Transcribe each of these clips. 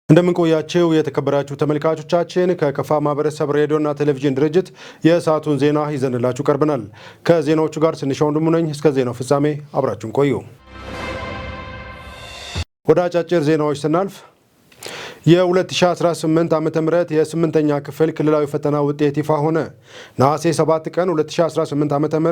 እንደምን ቆያችሁ የተከበራችሁ ተመልካቾቻችን፣ ከከፋ ማህበረሰብ ሬዲዮና ቴሌቪዥን ድርጅት የሰዓቱን ዜና ይዘንላችሁ ቀርበናል። ከዜናዎቹ ጋር ስንሻው ወንድሙ ነኝ። እስከ ዜናው ፍጻሜ አብራችሁን ቆዩ። ወደ አጫጭር ዜናዎች ስናልፍ፣ የ2018 ዓ.ም የስምንተኛ ክፍል ክልላዊ ፈተና ውጤት ይፋ ሆነ። ነሐሴ 7 ቀን 2018 ዓ.ም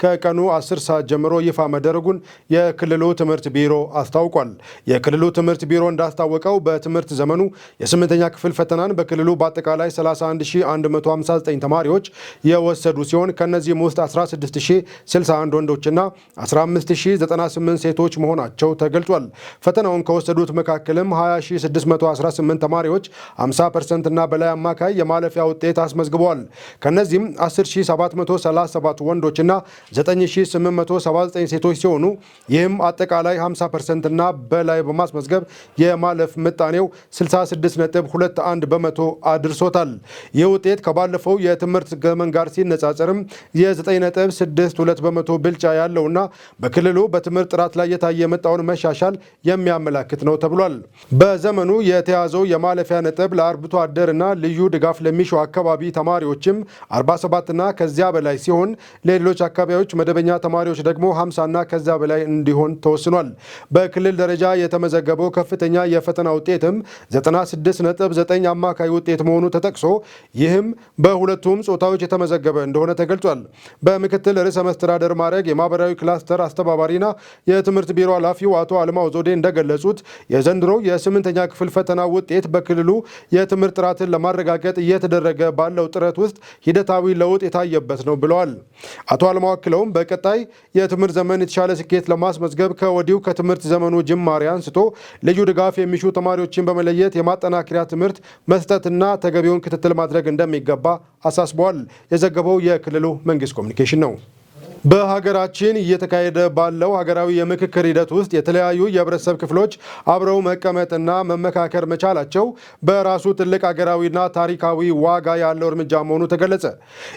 ከቀኑ 10 ሰዓት ጀምሮ ይፋ መደረጉን የክልሉ ትምህርት ቢሮ አስታውቋል። የክልሉ ትምህርት ቢሮ እንዳስታወቀው በትምህርት ዘመኑ የስምንተኛ ክፍል ፈተናን በክልሉ በአጠቃላይ 31159 ተማሪዎች የወሰዱ ሲሆን፣ ከእነዚህም ውስጥ 16061 ወንዶችና 15098 ሴቶች መሆናቸው ተገልጿል። ፈተናውን ከወሰዱት መካከልም 20618 ተማሪዎች 50% እና በላይ አማካይ የማለፊያ ውጤት አስመዝግበዋል። ከነዚህም 10737 ወንዶችና 9879 ሴቶች ሲሆኑ፣ ይህም አጠቃላይ 50% እና በላይ በማስመዝገብ የማለፍ ምጣኔው 66.21% አድርሶታል። ይህ ውጤት ከባለፈው የትምህርት ዘመን ጋር ሲነጻጸርም የ9.62% ብልጫ ያለውና በክልሉ በትምህርት ጥራት ላይ የታየ የመጣውን መሻሻል የሚያመላክት ነው ተብሏል። በዘመኑ የተያዘው የማለፊያ ነጥብ ለአርብቶ አደር እና ልዩ ድጋፍ ለሚሹ አካባቢ ተማሪዎችም 47 እና ከዚያ በላይ ሲሆን፣ ለሌሎች አካባቢዎች መደበኛ ተማሪዎች ደግሞ 50 እና ከዚያ በላይ እንዲሆን ተወስኗል። በክልል ደረጃ የተመዘገበው ከፍተኛ የፈተና ውጤትም 96.9 አማካይ ውጤት መሆኑ ተጠቅሶ፣ ይህም በሁለቱም ጾታዎች የተመዘገበ እንደሆነ ተገልጿል። በምክትል ርዕሰ መስተዳደር ማዕረግ የማህበራዊ ክላስተር አስተባባሪና የትምህርት ቢሮ ኃላፊው አቶ አልማው ዞዴ እንደገለጹት፣ የዘንድሮው የስምንተኛ ክፍል ፈተና ውጤት በክልሉ የትምህርት ጥራትን ለማረጋገጥ እየተደረገ ባለው ጥረት ውስጥ ሂደታዊ ለውጥ የታየበት ነው ብለዋል። አቶ አልማው አክለውም በቀጣይ የትምህርት ዘመን የተሻለ ስኬት ለማስመዝገብ ከወዲሁ ከትምህርት ዘመኑ ጅማሬ አንስቶ ልዩ ድጋፍ የሚሹ ተማሪዎችን በመለየት የማጠናከሪያ ትምህርት መስጠትና ተገቢውን ክትትል ማድረግ እንደሚገባ አሳስበዋል። የዘገበው የክልሉ መንግስት ኮሚኒኬሽን ነው። በሀገራችን እየተካሄደ ባለው ሀገራዊ የምክክር ሂደት ውስጥ የተለያዩ የህብረተሰብ ክፍሎች አብረው መቀመጥና መመካከር መቻላቸው በራሱ ትልቅ ሀገራዊና ታሪካዊ ዋጋ ያለው እርምጃ መሆኑ ተገለጸ።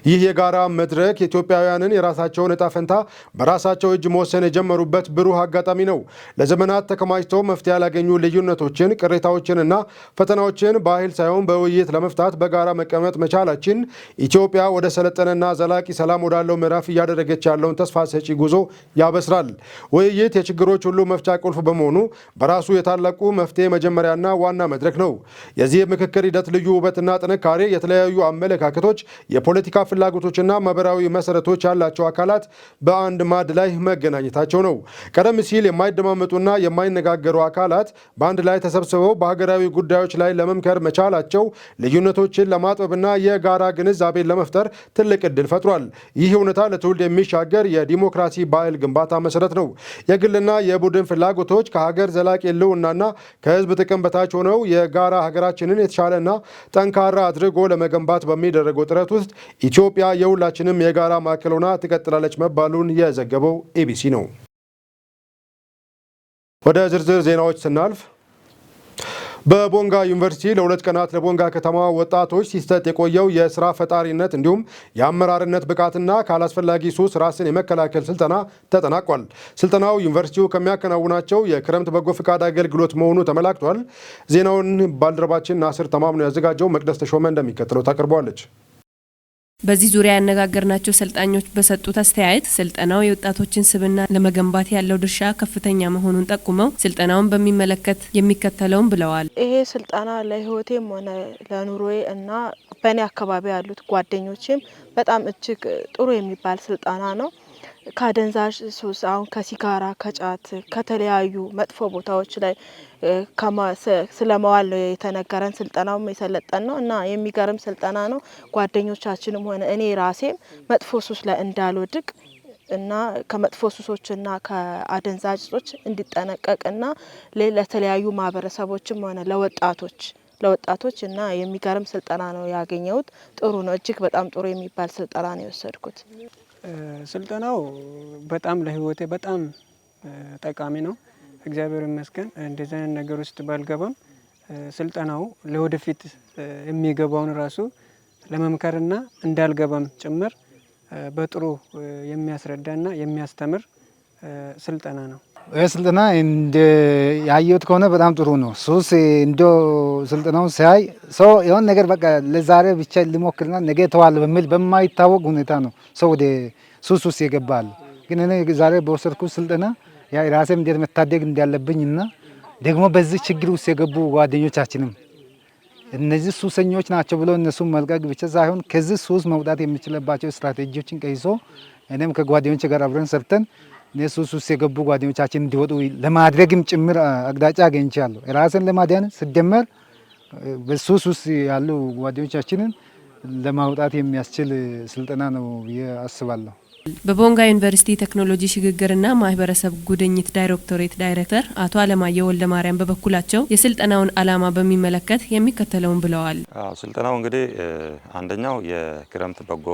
ይህ የጋራ መድረክ ኢትዮጵያውያንን የራሳቸውን እጣ ፈንታ በራሳቸው እጅ መወሰን የጀመሩበት ብሩህ አጋጣሚ ነው። ለዘመናት ተከማችተው መፍትሄ ያላገኙ ልዩነቶችን፣ ቅሬታዎችንና ፈተናዎችን በኃይል ሳይሆን በውይይት ለመፍታት በጋራ መቀመጥ መቻላችን ኢትዮጵያ ወደ ሰለጠነና ዘላቂ ሰላም ወዳለው ምዕራፍ እያደረገች ያለውን ተስፋ ሰጪ ጉዞ ያበስራል። ውይይት የችግሮች ሁሉ መፍቻ ቁልፍ በመሆኑ በራሱ የታላቁ መፍትሄ መጀመሪያና ዋና መድረክ ነው። የዚህ የምክክር ሂደት ልዩ ውበትና ጥንካሬ የተለያዩ አመለካከቶች፣ የፖለቲካ ፍላጎቶችና ማህበራዊ መሰረቶች ያላቸው አካላት በአንድ ማዕድ ላይ መገናኘታቸው ነው። ቀደም ሲል የማይደማመጡና የማይነጋገሩ አካላት በአንድ ላይ ተሰብስበው በሀገራዊ ጉዳዮች ላይ ለመምከር መቻላቸው ልዩነቶችን ለማጥበብና የጋራ ግንዛቤን ለመፍጠር ትልቅ ዕድል ፈጥሯል። ይህ እውነታ ለትውልድ የሚሻገር የዲሞክራሲ ባህል ግንባታ መሰረት ነው። የግልና የቡድን ፍላጎቶች ከሀገር ዘላቂ ህልውናና ከህዝብ ጥቅም በታች ሆነው የጋራ ሀገራችንን የተሻለና ጠንካራ አድርጎ ለመገንባት በሚደረገው ጥረት ውስጥ ኢትዮጵያ የሁላችንም የጋራ ማዕከል ሆና ትቀጥላለች መባሉን የዘገበው ኢቢሲ ነው። ወደ ዝርዝር ዜናዎች ስናልፍ፣ በቦንጋ ዩኒቨርሲቲ ለ2 ቀናት ለቦንጋ ከተማ ወጣቶች ሲሰጥ የቆየው የስራ ፈጣሪነት እንዲሁም የአመራርነት ብቃትና ካላስፈላጊ ሱስ ራስን የመከላከል ስልጠና ተጠናቋል። ስልጠናው ዩኒቨርሲቲው ከሚያከናውናቸው የክረምት በጎ ፍቃድ አገልግሎት መሆኑ ተመላክቷል። ዜናውን ባልደረባችን ናስር ተማም ነው ያዘጋጀው። መቅደስ ተሾመ እንደሚከተለው ታቀርበዋለች። በዚህ ዙሪያ ያነጋገርናቸው ሰልጣኞች በሰጡት አስተያየት ስልጠናው የወጣቶችን ስብዕና ለመገንባት ያለው ድርሻ ከፍተኛ መሆኑን ጠቁመው፣ ስልጠናውን በሚመለከት የሚከተለውን ብለዋል። ይሄ ስልጠና ለሕይወቴም ሆነ ለኑሮዬ እና በእኔ አካባቢ ያሉት ጓደኞቼም በጣም እጅግ ጥሩ የሚባል ስልጠና ነው። ከአደንዛዥ ሱስ፣ አሁን ከሲጋራ፣ ከጫት፣ ከተለያዩ መጥፎ ቦታዎች ላይ ስለመዋል ነው የተነገረን። ስልጠናውም የሰለጠን ነው እና የሚገርም ስልጠና ነው። ጓደኞቻችንም ሆነ እኔ ራሴም መጥፎ ሱስ ላይ እንዳልወድቅ እና ከመጥፎ ሱሶችና ከአደንዛዥ እጾች እንዲጠነቀቅና ለተለያዩ ማህበረሰቦችም ሆነ ለወጣቶች እና የሚገርም ስልጠና ነው ያገኘሁት። ጥሩ ነው፣ እጅግ በጣም ጥሩ የሚባል ስልጠና ነው የወሰድኩት። ስልጠናው በጣም ለህይወቴ በጣም ጠቃሚ ነው። እግዚአብሔር ይመስገን እንደዚህ አይነት ነገር ውስጥ ባልገባም፣ ስልጠናው ለወደፊት የሚገባውን ራሱ ለመምከርና እንዳልገባም ጭምር በጥሩ የሚያስረዳና የሚያስተምር ስልጠና ነው። ይህ ስልጠና እንደ ያየሁት ከሆነ በጣም ጥሩ ነው። ሱስ እንደ ስልጠናውን ሲያይ ሰው የሆነ ነገር በቃ ለዛሬ ብቻ ልሞክርና ነገ ተዋል በሚል በማይታወቅ ሁኔታ ነው ሰው ወደ ሱስ ውስጥ ይገባል። ግን እኔ ዛሬ በወሰድኩት ስልጠና ያ ራሴም እንዴት መታደግ እንዳለብኝ እና ደግሞ በዚህ ችግር ውስጥ የገቡ ጓደኞቻችንም እነዚህ ሱሰኞች ናቸው ብሎ እነሱን መልቀቅ ብቻ ሳይሆን ከዚህ ሱስ መውጣት የሚችልባቸው ስትራቴጂዎችን ቀይሶ እኔም ከጓደኞች ጋር አብረን ሰርተን ሱስ ውስጥ የገቡ ጓደኞቻችን እንዲወጡ ለማድረግም ጭምር አቅጣጫ አግኝቻለሁ። ራስን ለማዳን ሲደመር በሱስ ውስጥ ያሉ ጓደኞቻችንን ለማውጣት የሚያስችል ስልጠና ነው ብዬ አስባለሁ። በቦንጋ ዩኒቨርሲቲ ቴክኖሎጂ ሽግግርና ማህበረሰብ ጉድኝት ዳይሬክቶሬት ዳይሬክተር አቶ አለማየሁ ወልደ ማርያም በበኩላቸው የስልጠናውን ዓላማ በሚመለከት የሚከተለውን ብለዋል። ስልጠናው እንግዲህ አንደኛው የክረምት በጎ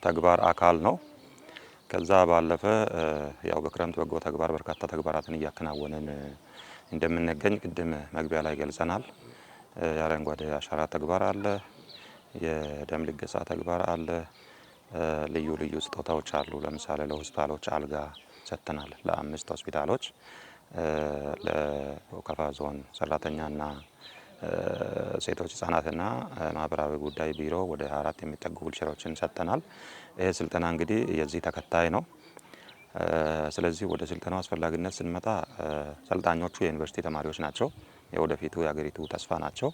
ተግባር አካል ነው። ከዛ ባለፈ ያው በክረምት በጎ ተግባር በርካታ ተግባራትን እያከናወንን እንደምንገኝ ቅድም መግቢያ ላይ ገልጸናል። የአረንጓዴ አሻራ ተግባር አለ፣ የደም ልገሳ ተግባር አለ፣ ልዩ ልዩ ስጦታዎች አሉ። ለምሳሌ ለሆስፒታሎች አልጋ ሰጥተናል፣ ለ5 ሆስፒታሎች፣ ለከፋ ዞን ሰራተኛና ሴቶች ህጻናትና ማህበራዊ ጉዳይ ቢሮ ወደ 4 የሚጠጉ ዊልቸሮችን ሰጥተናል። ይህ ስልጠና እንግዲህ የዚህ ተከታይ ነው። ስለዚህ ወደ ስልጠናው አስፈላጊነት ስንመጣ ሰልጣኞቹ የዩኒቨርሲቲ ተማሪዎች ናቸው። የወደፊቱ የሀገሪቱ ተስፋ ናቸው።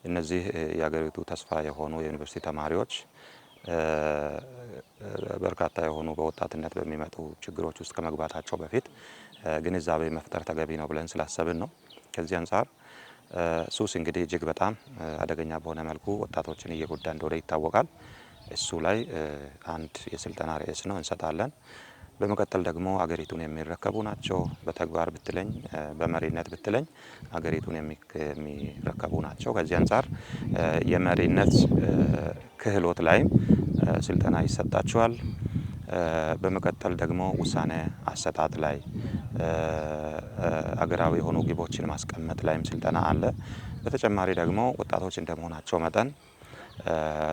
እነዚህ የሀገሪቱ ተስፋ የሆኑ የዩኒቨርሲቲ ተማሪዎች በርካታ የሆኑ በወጣትነት በሚመጡ ችግሮች ውስጥ ከመግባታቸው በፊት ግንዛቤ መፍጠር ተገቢ ነው ብለን ስላሰብን ነው። ከዚህ አንጻር ሱስ እንግዲህ እጅግ በጣም አደገኛ በሆነ መልኩ ወጣቶችን እየጎዳ እንደሆነ ይታወቃል። እሱ ላይ አንድ የስልጠና ርዕስ ነው እንሰጣለን። በመቀጠል ደግሞ አገሪቱን የሚረከቡ ናቸው። በተግባር ብትለኝ፣ በመሪነት ብትለኝ አገሪቱን የሚረከቡ ናቸው። ከዚህ አንጻር የመሪነት ክህሎት ላይም ስልጠና ይሰጣቸዋል። በመቀጠል ደግሞ ውሳኔ አሰጣጥ ላይ፣ አገራዊ የሆኑ ግቦችን ማስቀመጥ ላይም ስልጠና አለ። በተጨማሪ ደግሞ ወጣቶች እንደመሆናቸው መጠን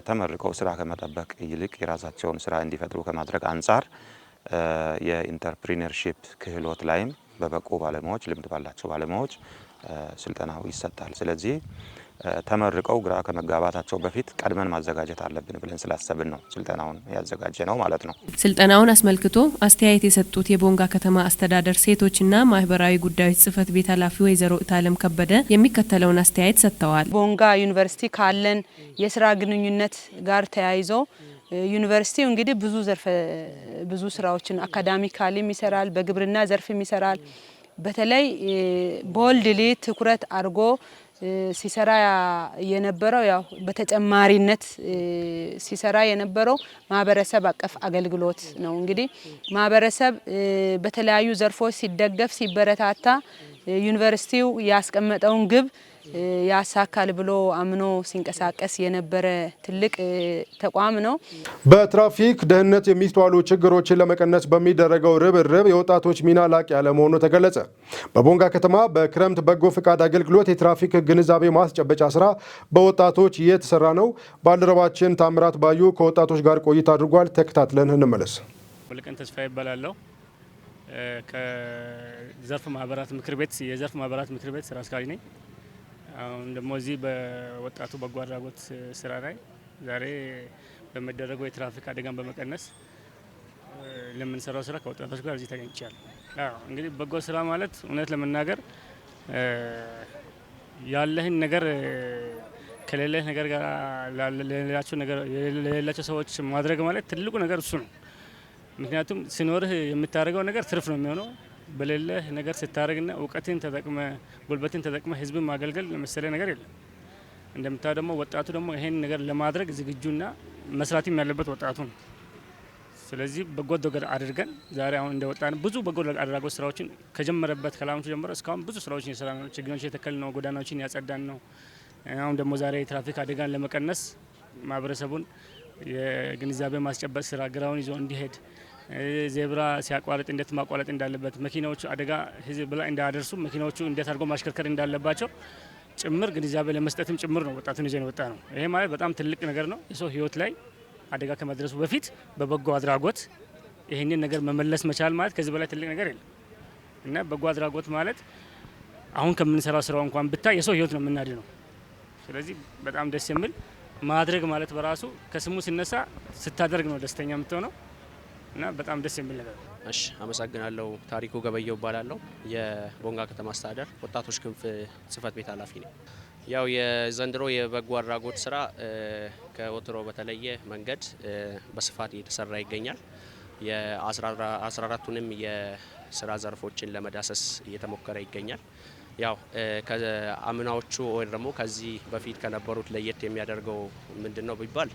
ተመርቀው ስራ ከመጠበቅ ይልቅ የራሳቸውን ስራ እንዲፈጥሩ ከማድረግ አንጻር የ entrepreneurship ክህሎት ላይም በበቁ ባለሙያዎች፣ ልምድ ባላቸው ባለሙያዎች ስልጠናው ይሰጣል። ስለዚህ ተመርቀው ግራ ከመጋባታቸው በፊት ቀድመን ማዘጋጀት አለብን ብለን ስላሰብን ነው ስልጠናውን ያዘጋጀ ነው ማለት ነው። ስልጠናውን አስመልክቶ አስተያየት የሰጡት የቦንጋ ከተማ አስተዳደር ሴቶችና ማህበራዊ ጉዳዮች ጽህፈት ቤት ኃላፊ ወይዘሮ እታለም ከበደ የሚከተለውን አስተያየት ሰጥተዋል። ቦንጋ ዩኒቨርሲቲ ካለን የስራ ግንኙነት ጋር ተያይዞ ዩኒቨርሲቲው እንግዲህ ብዙ ዘርፈ ብዙ ስራዎችን academically ም ይሰራል፣ በግብርና ዘርፍም ይሰራል። በተለይ boldly ትኩረት አድርጎ ሲሰራ የነበረው ያው በተጨማሪነት ሲሰራ የነበረው ማህበረሰብ አቀፍ አገልግሎት ነው። እንግዲህ ማህበረሰብ በተለያዩ ዘርፎች ሲደገፍ ሲበረታታ ዩኒቨርሲቲው ያስቀመጠውን ግብ ያሳካል ብሎ አምኖ ሲንቀሳቀስ የነበረ ትልቅ ተቋም ነው። በትራፊክ ደህንነት የሚስተዋሉ ችግሮችን ለመቀነስ በሚደረገው ርብርብ የወጣቶች ሚና ላቅ ያለ መሆኑ ተገለጸ። በቦንጋ ከተማ በክረምት በጎ ፍቃድ አገልግሎት የትራፊክ ግንዛቤ ማስጨበጫ ስራ በወጣቶች እየተሰራ ነው። ባልደረባችን ታምራት ባዩ ከወጣቶች ጋር ቆይታ አድርጓል። ተከታትለን እንመለስ። ወልቀን ተስፋ ይባላለሁ። ከዘርፍ ማህበራት ምክር ቤት የዘርፍ ማህበራት ምክር ቤት ስራ አስኪያጅ ነኝ። አሁን ደግሞ እዚህ በወጣቱ በጎ አድራጎት ስራ ላይ ዛሬ በሚደረገው የትራፊክ አደጋን በመቀነስ ለምንሰራው ስራ ከወጣቶች ጋር እዚህ ተገኝቻለሁ። አዎ እንግዲህ በጎ ስራ ማለት እውነት ለመናገር ያለህን ነገር ከሌለህ ነገር ጋር ለሌላቸው ሰዎች ማድረግ ማለት ትልቁ ነገር እሱ ነው። ምክንያቱም ሲኖርህ የምታደርገው ነገር ትርፍ ነው የሚሆነው። በሌለህ ነገር ስታደርግና እውቀትን ተጠቅመ ጉልበትን ተጠቅመ ህዝብን ማገልገል ለመሰለ ነገር የለም። እንደምታየው ደግሞ ወጣቱ ደግሞ ይሄን ነገር ለማድረግ ዝግጁና መስራትም ያለበት ወጣቱ ነው። ስለዚህ በጎ ነገር አድርገን ዛሬ አሁን እንደወጣን ብዙ በጎ አድራጎት ስራዎችን ከጀመረበት ከላምቱ ጀምሮ እስካሁን ብዙ ስራዎችን የሰራ ነው። ችግኞች የተከልን ነው፣ ጎዳናዎችን ያጸዳን ነው። አሁን ደግሞ ዛሬ የትራፊክ አደጋን ለመቀነስ ማህበረሰቡን የግንዛቤ ማስጨበጥ ስራ ግራውን ይዞ እንዲሄድ፣ ዜብራ ሲያቋርጥ እንዴት ማቋረጥ እንዳለበት፣ መኪናዎቹ አደጋ ህዝብ ላይ እንዳያደርሱ መኪናዎቹ እንዴት አድርጎ ማሽከርከር እንዳለባቸው ጭምር ግንዛቤ ለመስጠትም ጭምር ነው ወጣቱን ይዘን የወጣ ነው። ይሄ ማለት በጣም ትልቅ ነገር ነው። የሰው ህይወት ላይ አደጋ ከመድረሱ በፊት በበጎ አድራጎት ይህንን ነገር መመለስ መቻል ማለት ከዚህ በላይ ትልቅ ነገር የለም። እና በጎ አድራጎት ማለት አሁን ከምንሰራው ስራው እንኳን ብታይ የሰው ህይወት ነው የምናድነው። ስለዚህ በጣም ደስ የሚል ማድረግ ማለት በራሱ ከስሙ ሲነሳ ስታደርግ ነው ደስተኛ የምትሆነው እና በጣም ደስ የሚል ነገር ነው። እሺ፣ አመሰግናለሁ። ታሪኩ ገበየው እባላለሁ። የቦንጋ ከተማ አስተዳደር ወጣቶች ክንፍ ጽህፈት ቤት ኃላፊ ነኝ። ያው የዘንድሮ የበጎ አድራጎት ስራ ከወትሮ በተለየ መንገድ በስፋት እየተሰራ ይገኛል። የ14ቱንም የስራ ዘርፎችን ለመዳሰስ እየተሞከረ ይገኛል። ያው ከአምናዎቹ ወይ ደግሞ ከዚህ በፊት ከነበሩት ለየት የሚያደርገው ምንድነው ቢባል፣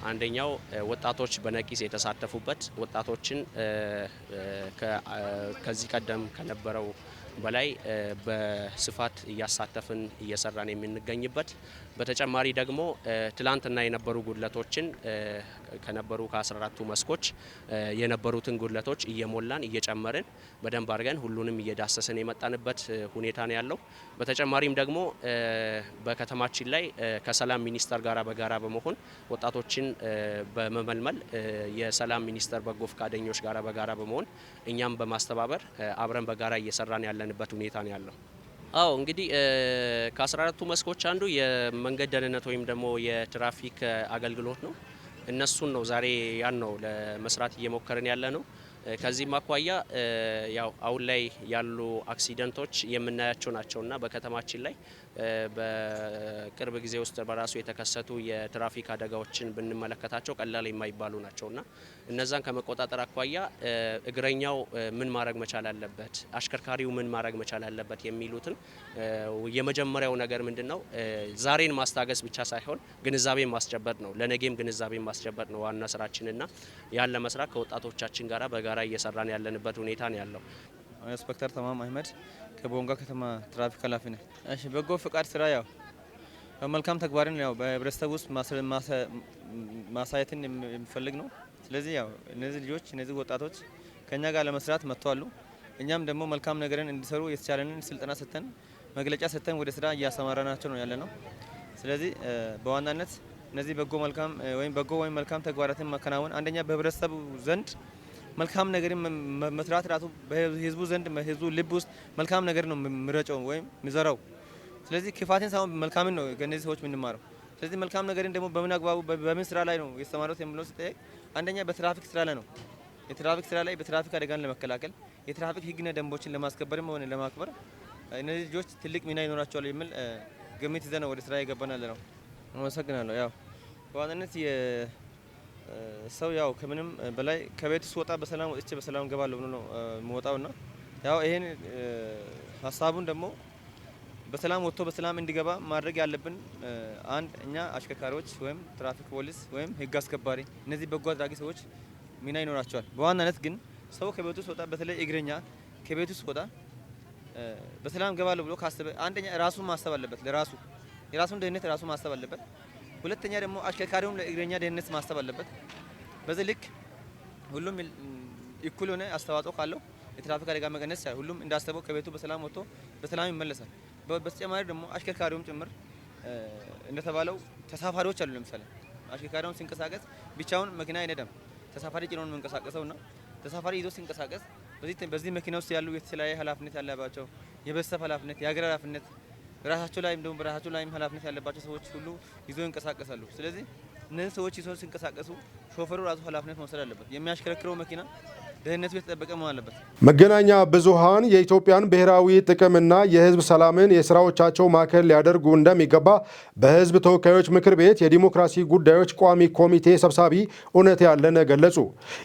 አንደኛው ወጣቶች በነቂስ የተሳተፉበት፣ ወጣቶችን ከዚህ ቀደም ከነበረው በላይ በስፋት እያሳተፍን እየሰራን የምንገኝበት፣ በተጨማሪ ደግሞ ትላንትና የነበሩ ጉድለቶችን ከነበሩ ከ14ቱ መስኮች የነበሩትን ጉድለቶች እየሞላን፣ እየጨመርን፣ በደንብ አድርገን ሁሉንም እየዳሰስን የመጣንበት ሁኔታ ነው ያለው። በተጨማሪም ደግሞ በከተማችን ላይ ከሰላም ሚኒስቴር ጋር በጋራ በመሆን ወጣቶችን በመመልመል፣ የሰላም ሚኒስቴር በጎ ፈቃደኞች ጋር በጋራ በመሆን፣ እኛም በማስተባበር አብረን በጋራ እየሰራን ያለንበት ሁኔታ ነው ያለው። አዎ፣ እንግዲህ ከ14ቱ መስኮች አንዱ የመንገድ ደህንነት ወይም ደግሞ የትራፊክ አገልግሎት ነው። እነሱን ነው ዛሬ ያን ነው ለመስራት እየሞከርን ያለ ነው። ከዚህም አኳያ ያው አሁን ላይ ያሉ accident ኦች የምናያቸው ናቸውና በከተማችን ላይ በቅርብ ጊዜ ውስጥ በራሱ የተከሰቱ የትራፊክ አደጋዎችን ብንመለከታቸው ቀላል የማይባሉ ናቸውና እነዛን ከመቆጣጠር አኳያ እግረኛው ምን ማድረግ መቻል አለበት፣ አሽከርካሪው ምን ማድረግ መቻል አለበት የሚሉትን የመጀመሪያው ነገር ምንድን ነው? ዛሬን ማስታገስ ብቻ ሳይሆን ግንዛቤ ማስጨበጥ ነው። ለነገም ግንዛቤ ማስጨበጥ ነው ዋና ስራችንና ያን ለመስራት ከወጣቶቻችን ጋራ በጋራ እየሰራን ያለንበት ሁኔታ ነው ያለው። ኢንስፔክተር ተማም አህመድ ከቦንጋ ከተማ ትራፊክ ኃላፊ ነኝ። እሺ፣ በጎ ፍቃድ ስራ ያው በመልካም ተግባርን ያው በህብረተሰብ ውስጥ ማሳየትን የሚፈልግ ነው። ስለዚህ ያው እነዚህ ልጆች፣ እነዚህ ወጣቶች ከኛ ጋር ለመስራት መጥተዋል። እኛም ደግሞ መልካም ነገርን እንዲሰሩ የተቻለንን ስልጠና ሰጥተን፣ መግለጫ ሰጥተን ወደ ስራ እያሰማራናቸው ነው ያለ ነው። ስለዚህ በዋናነት እነዚህ በጎ መልካም ወይም በጎ ወይም መልካም ተግባራትን ማከናወን አንደኛ በህብረተሰቡ ዘንድ መልካም ነገርን መስራት ራሱ በህዝቡ ዘንድ፣ በህዝቡ ልብ ውስጥ መልካም ነገር ነው የሚረጨው ወይም የሚዘራው። ስለዚህ ክፋትን ሳይሆን መልካምን ነው ከእነዚህ ሰዎች የምንማረው። ስለዚህ መልካም ነገርን ደግሞ በምን አግባቡ፣ በምን ስራ ላይ ነው የተሰማሩት የሚለው ሲጠየቅ አንደኛ በትራፊክ ስራ ላይ ነው። የትራፊክ ስራ ላይ በትራፊክ አደጋን ለመከላከል፣ የትራፊክ ህግና ደንቦችን ለማስከበርም ሆነ ለማክበር እነዚህ ልጆች ትልቅ ሚና ይኖራቸዋል የሚል ግምት ይዘን ነው ወደ ስራ የገባን ያለ ነው። አመሰግናለሁ። ያው በዋናነት ሰው ያው ከምንም በላይ ከቤቱ ስወጣ በሰላም ወጥቼ በሰላም ገባለሁ ብሎ ነው የሚወጣው እና ያው ይሄን ሀሳቡን ደግሞ በሰላም ወጥቶ በሰላም እንዲገባ ማድረግ ያለብን አንድ እኛ አሽከርካሪዎች ወይም ትራፊክ ፖሊስ ወይም ህግ አስከባሪ፣ እነዚህ በጎ አድራጊ ሰዎች ሚና ይኖራቸዋል። በዋናነት ግን ሰው ከቤቱ ሲወጣ፣ በተለይ እግረኛ ከቤቱ ሲወጣ በሰላም ገባለሁ ብሎ ካሰበ አንደኛ ራሱን ማሰብ አለበት። ለራሱ የራሱን ደህንነት ራሱ ማሰብ አለበት። ሁለተኛ ደግሞ አሽከርካሪውም ለእግረኛ ደህንነት ማሰብ አለበት። በዚህ ልክ ሁሉም እኩል የሆነ አስተዋጽኦ ካለው የትራፊክ አደጋ መቀነስ ይቻላል። ሁሉም እንዳሰበው ከቤቱ በሰላም ወጥቶ በሰላም ይመለሳል። በተጨማሪ ደግሞ አሽከርካሪውም ጭምር እንደተባለው ተሳፋሪዎች አሉ። ለምሳሌ አሽከርካሪውን ሲንቀሳቀስ ብቻውን መኪና አይነዳም። ተሳፋሪ ጭኖ ነው የሚንቀሳቀሰው እና ተሳፋሪ ይዞ ሲንቀሳቀስ በዚህ መኪና ውስጥ ያሉ የተለያየ ኃላፊነት ያለባቸው፣ የቤተሰብ ኃላፊነት፣ የሀገር ኃላፊነት፣ ራሳቸው ላይም ደግሞ በራሳቸው ላይም ኃላፊነት ያለባቸው ሰዎች ሁሉ ይዞ ይንቀሳቀሳሉ። ስለዚህ እነዚህ ሰዎች ይዞ ሲንቀሳቀሱ ሾፌሩ ራሱ ኃላፊነት መውሰድ አለበት። የሚያሽከረክረው መኪና ደህንነቱ የተጠበቀ መሆን አለበት። መገናኛ ብዙሃን የኢትዮጵያን ብሔራዊ ጥቅምና የሕዝብ ሰላምን የስራዎቻቸው ማዕከል ሊያደርጉ እንደሚገባ በሕዝብ ተወካዮች ምክር ቤት የዲሞክራሲ ጉዳዮች ቋሚ ኮሚቴ ሰብሳቢ እውነቴ አለነ ገለጹ።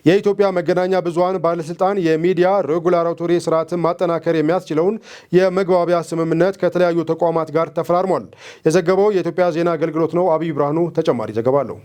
የኢትዮጵያ መገናኛ ብዙሃን ባለስልጣን የሚዲያ regulatory ስርዓትን ማጠናከር የሚያስችለውን የመግባቢያ ስምምነት ከተለያዩ ተቋማት ጋር ተፈራርሟል። የዘገበው የኢትዮጵያ ዜና አገልግሎት ነው። አብይ ብርሃኑ ተጨማሪ ዘገባ አለው።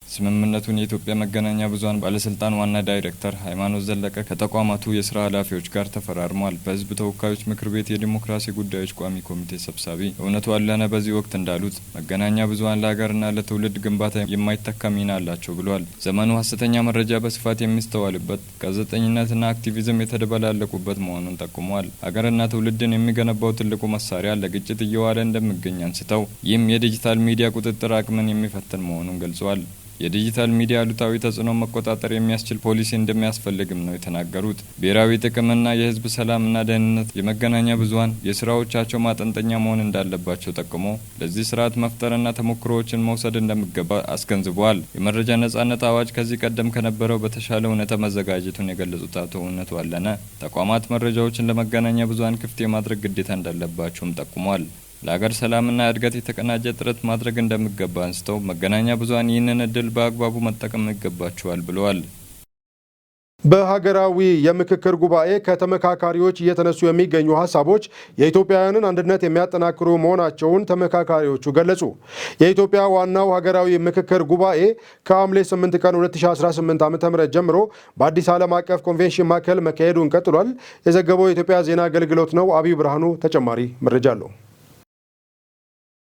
ስምምነቱን የኢትዮጵያ መገናኛ ብዙኃን ባለስልጣን ዋና ዳይሬክተር ሃይማኖት ዘለቀ ከተቋማቱ የስራ ኃላፊዎች ጋር ተፈራርሟል። በህዝብ ተወካዮች ምክር ቤት የዲሞክራሲ ጉዳዮች ቋሚ ኮሚቴ ሰብሳቢ እውነቱ አለነ በዚህ ወቅት እንዳሉት፣ መገናኛ ብዙኃን ለሀገርና ለትውልድ ግንባታ የማይተካ ሚና አላቸው ብሏል። ዘመኑ ሀሰተኛ መረጃ በስፋት የሚስተዋልበት፣ ጋዜጠኝነትና አክቲቪዝም የተደበላለቁበት መሆኑን ጠቁመዋል። ሀገርና ትውልድን የሚገነባው ትልቁ መሳሪያ ለግጭት እየዋለ እንደሚገኝ አንስተው፣ ይህም የዲጂታል ሚዲያ ቁጥጥር አቅምን የሚፈትን መሆኑን ገልጸዋል። የዲጂታል ሚዲያ አሉታዊ ተጽዕኖ መቆጣጠር የሚያስችል ፖሊሲ እንደሚያስፈልግም ነው የተናገሩት። ብሔራዊ ጥቅምና የህዝብ ሰላምና ደህንነት የመገናኛ ብዙኃን የስራዎቻቸው ማጠንጠኛ መሆን እንዳለባቸው ጠቁሞ ለዚህ ስርዓት መፍጠርና ተሞክሮዎችን መውሰድ እንደሚገባ አስገንዝበዋል። የመረጃ ነጻነት አዋጅ ከዚህ ቀደም ከነበረው በተሻለ ሁኔታ መዘጋጀቱን የገለጹት አቶ እውነቱ አለነ ተቋማት መረጃዎችን ለመገናኛ ብዙኃን ክፍት የማድረግ ግዴታ እንዳለባቸውም ጠቁሟል። ለሀገር ሰላምና እድገት የተቀናጀ ጥረት ማድረግ እንደሚገባ አንስተው መገናኛ ብዙኃን ይህንን እድል በአግባቡ መጠቀም ይገባቸዋል ብለዋል። በሀገራዊ የምክክር ጉባኤ ከተመካካሪዎች እየተነሱ የሚገኙ ሀሳቦች የኢትዮጵያውያንን አንድነት የሚያጠናክሩ መሆናቸውን ተመካካሪዎቹ ገለጹ። የኢትዮጵያ ዋናው ሀገራዊ ምክክር ጉባኤ ከሐምሌ 8 ቀን 2018 ዓ.ም ጀምሮ በአዲስ ዓለም አቀፍ ኮንቬንሽን ማዕከል መካሄዱን ቀጥሏል። የዘገበው የኢትዮጵያ ዜና አገልግሎት ነው። አብይ ብርሃኑ ተጨማሪ መረጃ አለው።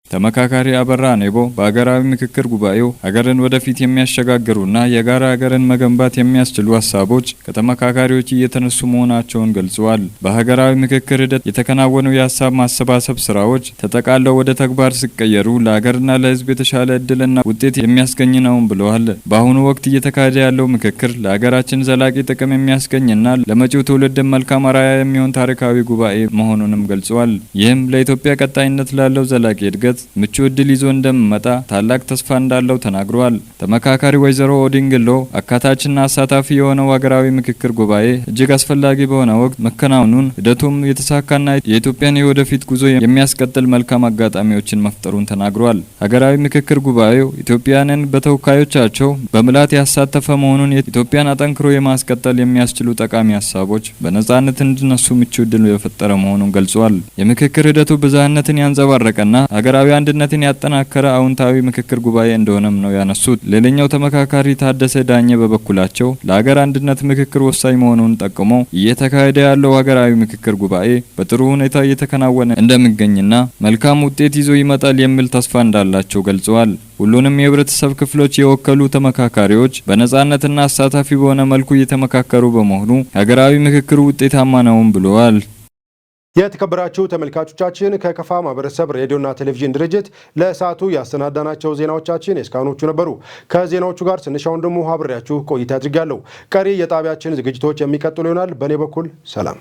ተመካካሪ አበራ ኔቦ በሀገራዊ ምክክር ጉባኤው ሀገርን ወደፊት የሚያሸጋግሩና የጋራ ሀገርን መገንባት የሚያስችሉ ሀሳቦች ከተመካካሪዎች እየተነሱ መሆናቸውን ገልጸዋል። በሀገራዊ ምክክር ሂደት የተከናወኑ የሀሳብ ማሰባሰብ ስራዎች ተጠቃለው ወደ ተግባር ሲቀየሩ ለሀገርና ለሕዝብ የተሻለ እድልና ውጤት የሚያስገኝ ነው ብለዋል። በአሁኑ ወቅት እየተካሄደ ያለው ምክክር ለሀገራችን ዘላቂ ጥቅም የሚያስገኝና ለመጪው ትውልድ መልካም አርአያ የሚሆን ታሪካዊ ጉባኤ መሆኑንም ገልጸዋል። ይህም ለኢትዮጵያ ቀጣይነት ላለው ዘላቂ እድገት ምቹ እድል ይዞ እንደሚመጣ ታላቅ ተስፋ እንዳለው ተናግረዋል። ተመካካሪ ወይዘሮ ኦዲንግሎ አካታችና አሳታፊ የሆነው ሀገራዊ ምክክር ጉባኤ እጅግ አስፈላጊ በሆነ ወቅት መከናወኑን፣ ሂደቱም የተሳካና የኢትዮጵያን የወደፊት ጉዞ የሚያስቀጥል መልካም አጋጣሚዎችን መፍጠሩን ተናግረዋል። ሀገራዊ ምክክር ጉባኤው ኢትዮጵያንን በተወካዮቻቸው በምልአት ያሳተፈ መሆኑን፣ ኢትዮጵያን አጠንክሮ የማስቀጠል የሚያስችሉ ጠቃሚ ሀሳቦች በነጻነት እንዲነሱ ምቹ እድል የፈጠረ መሆኑን ገልጸዋል። የምክክር ሂደቱ ብዝሃነትን ያንጸባረቀና ሀገራዊ አንድነትን ያጠናከረ አዎንታዊ ምክክር ጉባኤ እንደሆነም ነው ያነሱት። ሌላኛው ተመካካሪ ታደሰ ዳኘ በበኩላቸው ለሀገር አንድነት ምክክር ወሳኝ መሆኑን ጠቁሞ እየተካሄደ ያለው ሀገራዊ ምክክር ጉባኤ በጥሩ ሁኔታ እየተከናወነ እንደሚገኝና መልካም ውጤት ይዞ ይመጣል የሚል ተስፋ እንዳላቸው ገልጸዋል። ሁሉንም የህብረተሰብ ክፍሎች የወከሉ ተመካካሪዎች በነጻነትና አሳታፊ በሆነ መልኩ እየተመካከሩ በመሆኑ ሀገራዊ ምክክሩ ውጤታማ ነውም ብለዋል። የተከበራችሁ ተመልካቾቻችን፣ ከከፋ ማህበረሰብ ሬዲዮና ቴሌቪዥን ድርጅት ለሰዓቱ ያሰናዳናቸው ዜናዎቻችን የእስካሁኖቹ ነበሩ። ከዜናዎቹ ጋር ስንሻው ወንድሙ አብሬያችሁ ቆይታ አድርጊያለሁ። ቀሪ የጣቢያችን ዝግጅቶች የሚቀጥሉ ይሆናል። በእኔ በኩል ሰላም።